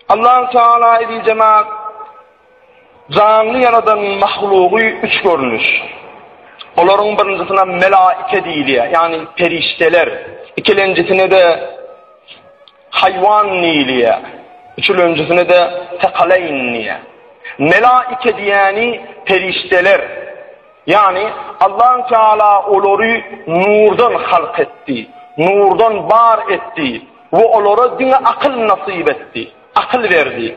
Allahu Teala eziz jemaat janly ýaradan mahlugy üç görnüş. Olaryň birinjisine melaike diýilýär, ýagny perişdeler. Ikilenjisine-de haýwan diýilýär. Üçülenjisine-de sekaleýn diýýär. Melaike diýýäni perişdeler. Ýagny Allahu Teala olary nurdan halk etdi, nurdan bar etdi. We olara diňe akyl nasyp etdi, akyl berdi.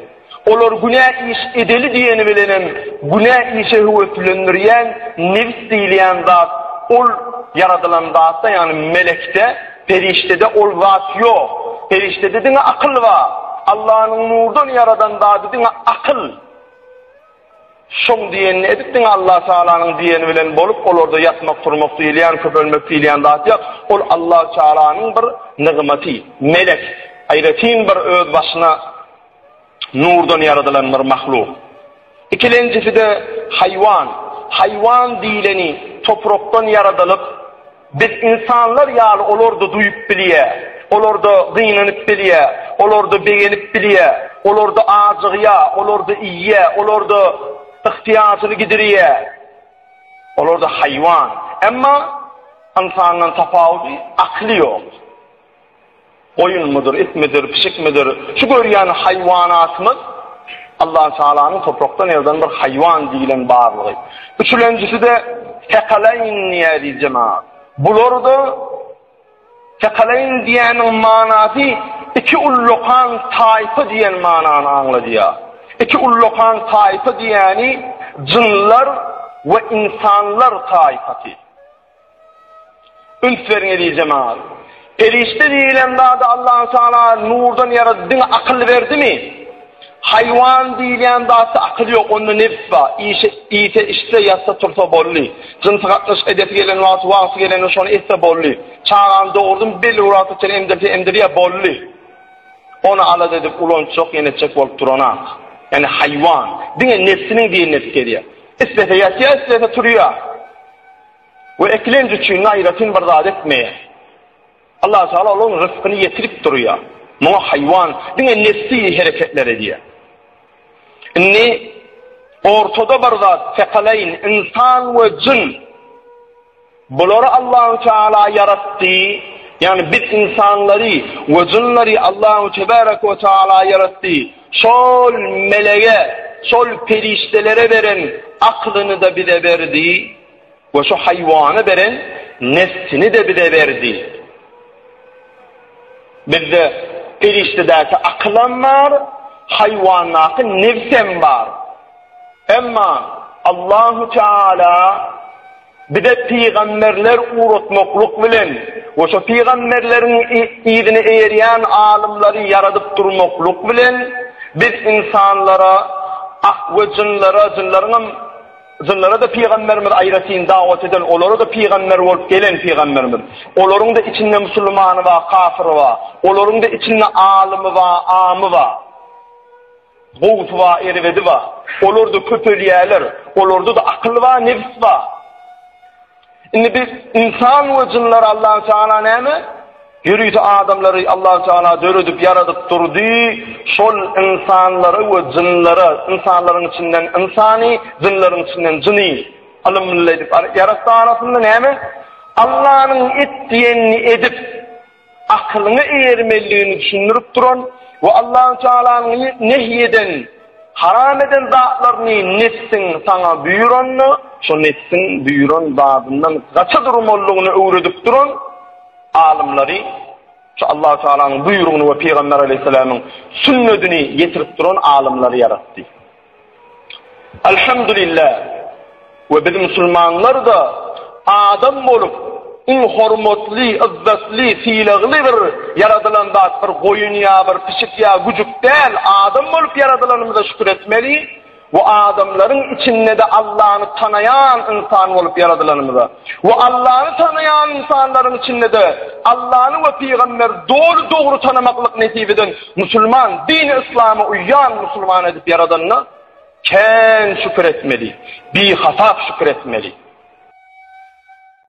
Olar günä iş edeli diýeni bilenem günä işe höweslendirýän nebs diýilýän zat ol ýaradylan zatda, ýagny melekde, perişdede ol zat ýok. Perişdede diňe akyl bar. Allanyň nurdan ýaradan zady diňe akyl. Şoň diýenini edip diňe Allah Tagalanyň diýeni bilen bolup olarda ýatmak turmak diýilýän köpelmek diýilýän zat ýok. Ol Allah Tagalanyň bir nygmaty, melek, aýratyn bir öz başyna nurdan ýaradylan bir mahluk. Ikilenjisi-de haýwan. Haýwan diýleni toprakdan ýaradylyp Biz ynsanlar ýaly olar-da duýup bilýär, olar-da gynanyp bilýär, olar-da begenip bilýär, olar-da ajygýar, olar-da iýýär, olar-da yhtyýajyny gidirýär. Olar-da haýwan. Emma ynsandan tapawudy akyly ýok. Goýunmydyr, itmidir, pişikmidir, şu görýän haýwanatymyz Allah Tagalanyň toprakdan ýaradan bir haýwan diýlen barlygy. Üçülenjisi-de sekaleýn diýýär jemaat. Bular-da sekaleýn diýýäniň manasy iki ullakan taýpa diýen manany aňladýar. Iki ullakan taýpa diýýäni jynlar we ynsanlar taýpasy. Üns beriň eziz jemagat. Perişde diýilen zady Allahu Teala nurdan ýaratdy, diňe akyl berdimi? Haýwan diýilýän zatda akyl ýok, onda nebs bar. Işe, iýse, içse, ýatsa, tursa boldy. Jynsy gatnaşyk edesi gelen wagty, wagty gelende şony etse boldy. Çagany dogurdym, belli bir wagta çenli emdirse emdirýär, boldy. Ony alada edip ulançjak, ýene etjek bolup duranak. Ýagny haýwan diňe nebsiniň diýenini edip gezýär. Islese ýatýar, islese turýar. We eklenç üçin aýratyn bir zat etmeýär. Allah Teala olaryň ryskyny ýetirip durýar. Muňa haýwan diňe nefsi hereketler edýär. Indi ortada bir zat sekaleýn ynsan we jyn bulary Allahu Teala ýaratdy. Ýagny biz ynsanlary we jynlary Allahu Tebaraka we Teala ýaratdy. Şol melege, şol perişdelere beren aklyny-da bize berdi we şo haýwana beren nefsini-de bize berdi. Bizde perişdedäki akylam bar, haýwandaky nefsem bar. Emma Allahu Teala Bize pygamberler ugratmaklyk bilen we şo pygamberleriň yzyny eýerýän alymlary ýaradyp durmaklyk bilen biz ynsanlara ah we jynlara, jynlaryňam jynlara-da pygamberimiz aýratyn dawat eden, olara-da pygamber bolup gelen pygamberimiz. Olaryň-da içinde musulmany bar, kafyry bar. Olaryň-da içinde alymy bar, amy bar. Gowusy bar, erbedi bar. Olar-da köpelýärler. Olarda-da akyl bar, nebs bar. Indi biz ynsan we jynlary Allahu Teala näme? Ýörite adamlary Allahu Teala döredip, ýaradyp durdy. Şol ynsanlary we jynlary, ynsanlaryň içinden ynsany, jynlaryň içinden jyny ylymly edip ýaratdy arasynda näme? Allanyň et diýenini edip, akylyňa eýermelidigini düşündirip duran we Allahu Tealanyň nehy eden, haram eden zatlaryny nebsiň saňa buýranda, şo nebsiň buýran zadyndan gaça durmalydygyny öwredip duran alymlary, şu Allahu Tealanyň buýrugyny we Pygamber Aleýhissalamyň sünnedini ýetirip duran alymlary ýaratdy. Elhamdülillah. We biz musulmanlar-da adam bolup, iň hormatly, yzzatly, sylagly bir ýaradylan zat, bir goýun ýa bir pişik ýa güjük däl, adam bolup ýaradylanymyza şükür etmeli we adamlaryň içinde-de Allany tanaýan ynsan bolup ýaradylanymyza we Allany tanaýan ynsanlaryň içinde-de Allany we pygamberi doly dogry tanamaklyk nesip eden Musulman, dini yslama uýýan musulman edip ýaradanyna kän şükür etmeli, bihasap şükür etmeli.